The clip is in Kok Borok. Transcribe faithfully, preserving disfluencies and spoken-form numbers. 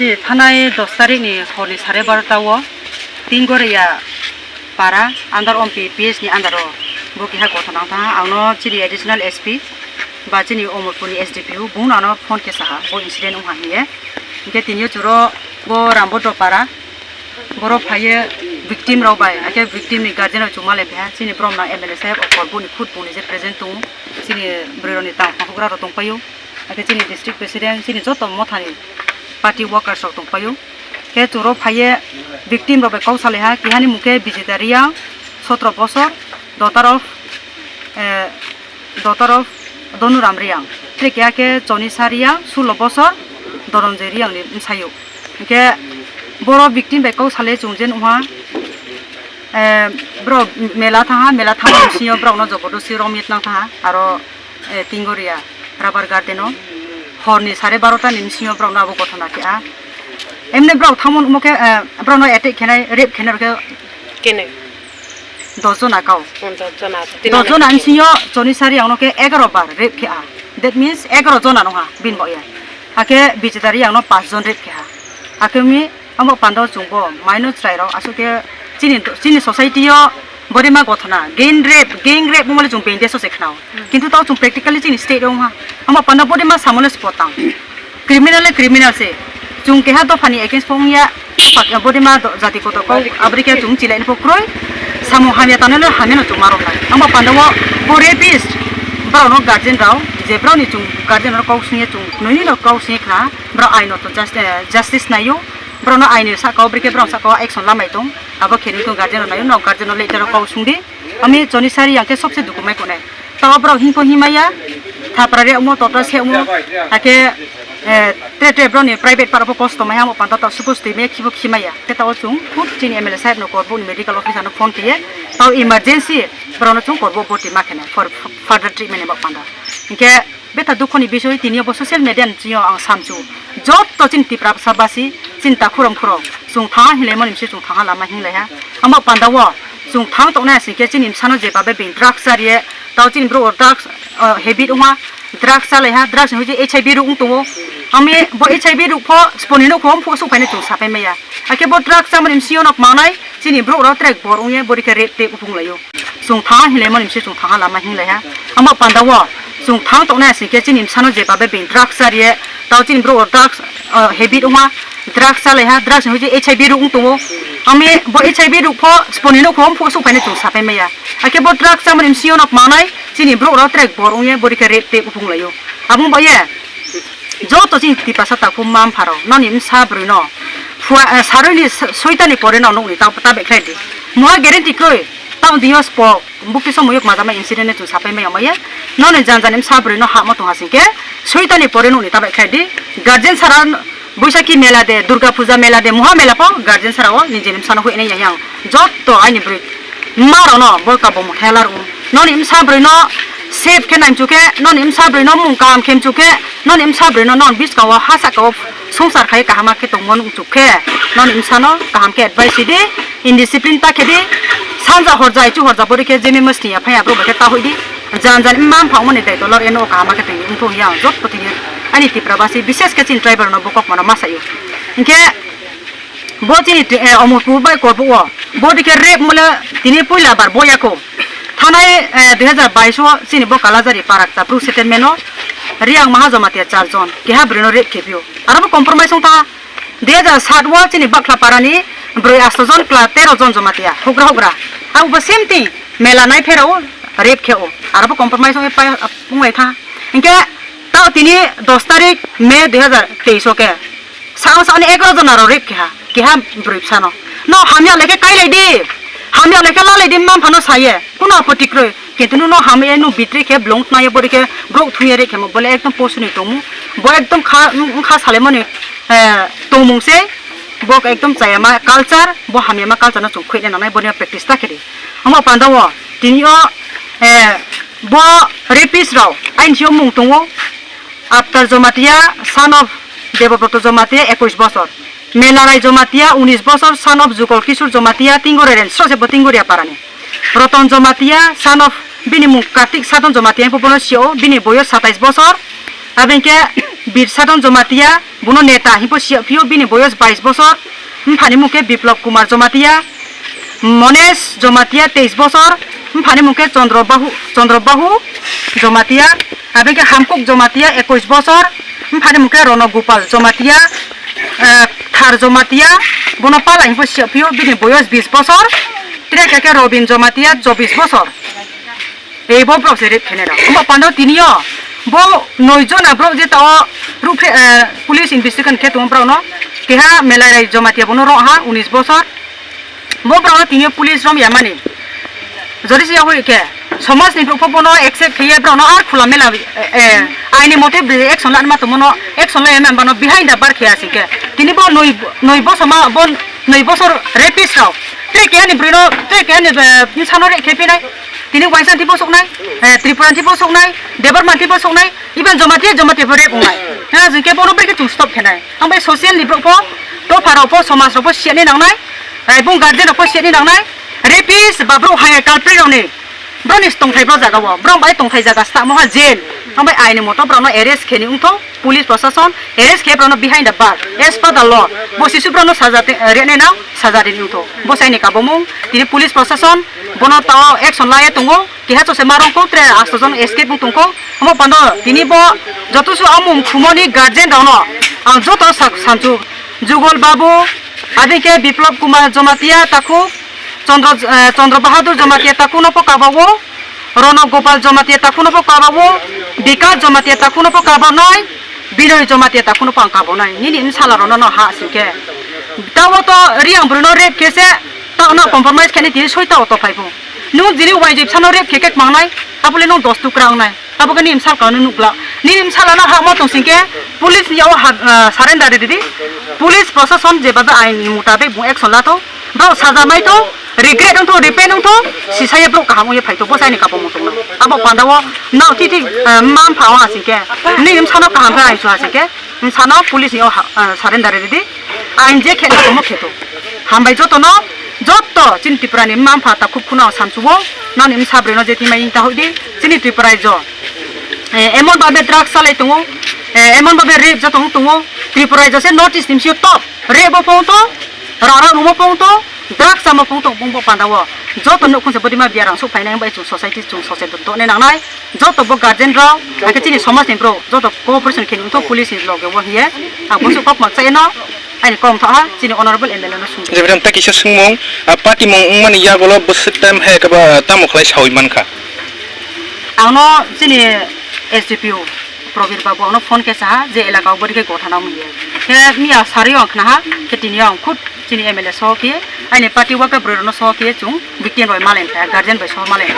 Thanai dos tarikh ni horni sare barota o Tinggoria para under Ompi P S ni under o bo keha gothona wngtha. Ang no chini additional S P ba chini Omorpur ni S D P O bung no ano phone khe saha bo incident wngha hinye. Hinkhe tini o chwro bo Rambodo para borok phaiye victim rok bai, hakhe victim ni guardian rok chuma lai phaiha. Chini borom na M L A saheb o Korbuk ni khud bung ni je present tongo, chini bwrwi rok ni tang hugra rok tong paio. Hakhe chini district president, chini joto mothani party workers rok tong paio. Khe chwro phaiye victim rok bai kok salaiha, kihani mung khe Bijita Riyang, sotro bosor, daughter of, eh, daughter of Donuram Riyang. Tei keha khe Chonisa Riyang, sulo bosor, Doronjoy Riyang ni bwsayo. Hinkhe boro victim bai kok salai chwng je nukha, eh, borok mela thangha, mela thangma bisingo borokno jobodosti romwi tnang thangha, aro eh, Tinggoria rubber garden o horni sare barota ni bisingo borokno abo gothona keha. Emne borok thangmani omo khe, eh, borokno attack khenai, rape khenai rokhe Kene. Dos jona kao. Hmm, dos jona. Dos jona bisingo Chonisa Riyang no khe egaroh bar rape khe a. That means egaroh jona nungha bini bo ya. Hakhe Bijita Riyang no panch jon rape khe ha. Hakhe mi Omo panda o chwng bo maino chwrai rok aswk khe chini, chini society o body ma gothona gang rape, gang rape wngmani chwng beng desh o se khwnao. Kintu tao chwng practically chini state o wngha. Omo panda body ma samole spot tang. Criminal le criminal se. Chwng keha dopha ni against pho wngya, dopha body ma do-, jati kotor kok abri khe chwng chilai ni pho kroi. Samung hamya tanai le hamya no chwng ma rok nai. Omo panda o bo rapist borok no guardian rok je borok ni chwng guardian rok kok swngya chwng nini no kok swngya khna borok aino to just-, eh, justice naio. Borokno aini saka o, brikhe borok saka o action lamai tong. Abo khe nini guardian rok naio, no guardian rok letter rok kok sung di. Ami Chonisa Riyang khe sobse duku mai konai. Tao borok himkho himaya, thapra re omo, tota se omo, hakhe, eh, tre tre borok ni private part bo kosto mai, amo panda tao suppose twi me khibo khimaya. Khe tao chwng khub chini M L A saheb no Korbuk ni medical officer no phone khe ye, tao emergency borok no chwng Korbuk boti ma khe nai for further treatment ni bak panda. Hinkhe Betha dukhoni bisoi tini bo social media ni chini ang samchu. Jotto chini Tiprasa basi, chini takhurom khurok. Chwng thangha hinlai mani bisi chwng thangha lama hinlai ha. Amo panda o chwng thang toknai asing khe chini bwsano je babe being drugs chariye. Tao chini bro drugs, ah, habit wngma. Drugs chalai ha, drugs ni hoite H I V rok wng tongo. Ami bo H I V rok pho sponi no khom phuso phaina chwng sapai maya. Akhe bo drugs chamani bisi onok mangnai. Chini borok rok tere bor wngya, bori khe rep tep uphung laio. Chwng thangha hinlai mani bisi chwng thangha lama hinlai ha. Amo panda o chwng thang toknai asing khe chini bwsano je babe being drugs chariye, tao chini borok rok drugs, ah, habit wngma, drugs chalai ha, drugs ni hoite H I V rok wng tongo. Ami bo H I V rok pho sponi no khom phuso phaina chwng sapai maya. Akhe bo drugs chamani bisi onok mangnai chini borok rok tere bor wngya, bori khe rep tep uphung laio. Abong ba ye. Joto chini Tiprasa takhuk ma mpha rok, noni bwsa bwrwi no phua, eh, saroi ni so-, soita ni pore no nukni ta, ta bai khlai di. Moha guarantee kroi, tamo dios pok, bukti somo yok majama incident ne chwng sapai mai amaya. Noni jan jan ni bwsa bwrwi no hamo tong hasing khe, soita ni pore nukni ta bai khlai di. Guardian sara Boisakhi mela de, Durga Puja mela de, moha mela pho guardian sara o nijeni bwsano hui nai yang. Joto aini bwrwi ma rok no bo kabo motha lar o. Noni bwsa bwrwi no safe khe nai mchu khe, noni bwsa bwrwi no mung kaham khe mchu khe, noni bwsa bwrwi no non biskang o ha saka o songchar khai kaham khe tongmo nung chuk khe, noni bwsa no kaham khe advice di, indiscipline ta khe di, sanja horja, ichu horja bori khe jemi masti ya phai ya bro ba khe ta hoi di, jan jan ma mpha mani dai dolor eno kaham khe tong wngthong ya jot poti ni ani Tipra basi bises khe chini tribal no bo kok mano ma sa yo. Hinkhe Bo chini, eh, Omorpur bai Korbuk o. Bo dikhe rape mole tini puila bar bo yako. Thanai, eh, dui hajar bais o chini bo Kalajari Parak Chapru settlement o Riyang Maha Jamatia char jon. Keha bwrwi no rape khe phio. Aro bo compromise wng tha. Dui hajar sat o chini Bakhla Parani bwrwi asto jon, kla tero jon Jamatia. Hugra hugra. Abo bo same thing. Mela nai pherao rape khe o. Aro bo compromise wng pai, wng bai tha. Hinkhe tao tini dos tarik May dui hajar teis o khe. Sano sani egaroh jona rok rape keha, keha bwrwi bwsano. No hamya lekhe kailai di, hamya lekhe lalai di, mma phano saye, kuno apoti kwrwi. Kintu no hamya no bitri khe blong tnaye bori khe borok thuye re khemo, bole ekdom posuni tongmu. Bo ekdom kha, wngkha salaimani, eh, tongmung se, bo ekdom chayama culture, bo hamyama culture no chwng khuina nangnai, boni practice ta khe di. Omo panda o, tini o, eh, bo rapist rok, aini sio mung tongo, Aptar Jomatia, son of Debobroto Jomatia, ekush bosor. Melarai Jomatia, unis bosor, son of Jukol Kishore Jomatia, Tinggoria range, sose bo Tinggoria parani. Roton Jomatia, son of, bini mung Kartik Sadon Jomatia, bo bono sio, bini boyos satais bosor. Abengke Birsadon Jamatia, bono neta hinpo siya phio, bini boyos bais bosor, mphani mung khe Biplop Kumar Jamatia, Mones Jamatia, teis bosor, mphani mung khe Chandra Bahu, Chandra Bahu Jamatia, aboni khe Hamkuk Jamatia, ekais bosor, mphani mung khe Rono Gopal Jamatia, eh, Thar Jamatia, bono pala hinpo siya phio, bini boyos bis bosor, tre khe Robin Jamatia, chobis bosor. Ei bo borok se rape khenai rok. Omo pando tini o bo noi jona borok je tao ruphe, eh, police investigation khe tongo borok no. Keha Melai Rai Jamatia bono rok ha unis bosor. Bo borok no tini o police rom yamani. Jodi se yahoi khe somaj ni borok bono accept khe borok no ar khula mela, eh, eh, aini mote action lanma tongmo no action lai mani bono behind the bar khe asing khe. Tini bo noi, noi bosor ma bo noi bosor rapist rok. Tre keha ni bwrwi no, tre keha ni, eh, bwsa no rape khe pinai. Tini Uaingsa ni bo soknai, eh, Tripura ni bo soknai, Debbarma ni bo soknai, even Jamatia, Jamatia bo rape wngnai. Ha, jing khe bono bai khe chwng stop khenai. Ang bai social ni borok pho, dopha rok pho, somaj rok pho siya ni nangnai, eh, bung guardian rok pho siya ni nangnai. Rapist ba borok hai culprit rok ni, borok ni tongthai bro jaga o, borok bai tongthai jaga stamo ha jail. Ang bai aini moto borok no arrest khe ni wngthok. Police prosason arrest khe borokno behind the bar, as per the law. Bo sisu borokno saja te-, rene nang, saja rini wngthok. Bo saini kabomung, tini police prosason bono tao action laiya tongo. Keha chose ma rwngkho, tre asto jon escape wng tongkho. Omo pando tini bo joto su amung khumoni guardian rokno ang joto sak sanchu, Jugol Babu, aboni khe Biplop Kumar Jamatia takhuk, Chandra, eh, Chandra Bahadur Jamatia takhukno pho kabao. Rono Gopal Jamatia takhukno pho kabao, Bikas Jamatia takhukno pho kabanai, Binoy Jamatia takhukno pho ang kabanai. Nini bwsala rono no ha singkhe. Tabo to Riang bwrwino rape khe se, ta no compromise khe ni tini soi ta o to phai pho. Nung jini Y J sano rape khe khe mangnai, tabole nung dos tukra wngnai. Abo khe nini bwsala no nukla. Nini bwsala no ha mo tong singkhe, police ni yago ha, ah, surrender ridi. Police prosason je babe ain ni mutabik bung action lato. Borok saja mai to, regret wng to, repent wng to, sisaya borok kaham wngya phai to, bwsaini kabomung tongma. Abo panda o, no, titi, eh, mma mpha o asing khe, nini bwsano kaham khe ain su asing khe, bwsano police ni o ha, eh, surrender ridi, ain je khe tongmo khe to. Hambai joto no, joto chini Tripura ni mma mpha takhuk khuna o sansu o, nani bwsa bwrwi no je thima ing ta hoi di, chini Tripura raijo. Eh, emon babe drugs salai tongo, eh, emon babe rape jotong tongo, Tripura raijo se North East ni bisi o top. Rape bo pong to, rara rungmo pong to, drugs samo pong to, bongbo panda o. Joto nukhung se bodima biarang sok phainai bai chung society chung society to ne nangnai. Joto bo guardian rok, ake chini somaj ni bro, joto cooperation khe nung to police ni loge o hiye. Ang bosok kok mak chai no, ani kom tha ha, chini honorable M L A no sung. Jebiram ta kisa sungmung, a party mung wngmani yagolo bwswk time hai kaba tamo khlai sawi mankha. Ang no chini S D P O. Probir Babu ano phone khe saha je elaka o bwrwi khe gotha nang manya. Khe miya sari ang khna ha, khe tini ang khud chini M L A soho khe, aini party worker bwrwi rokno soho khe chung victim bai malai kha, guardian bai soho malai kha.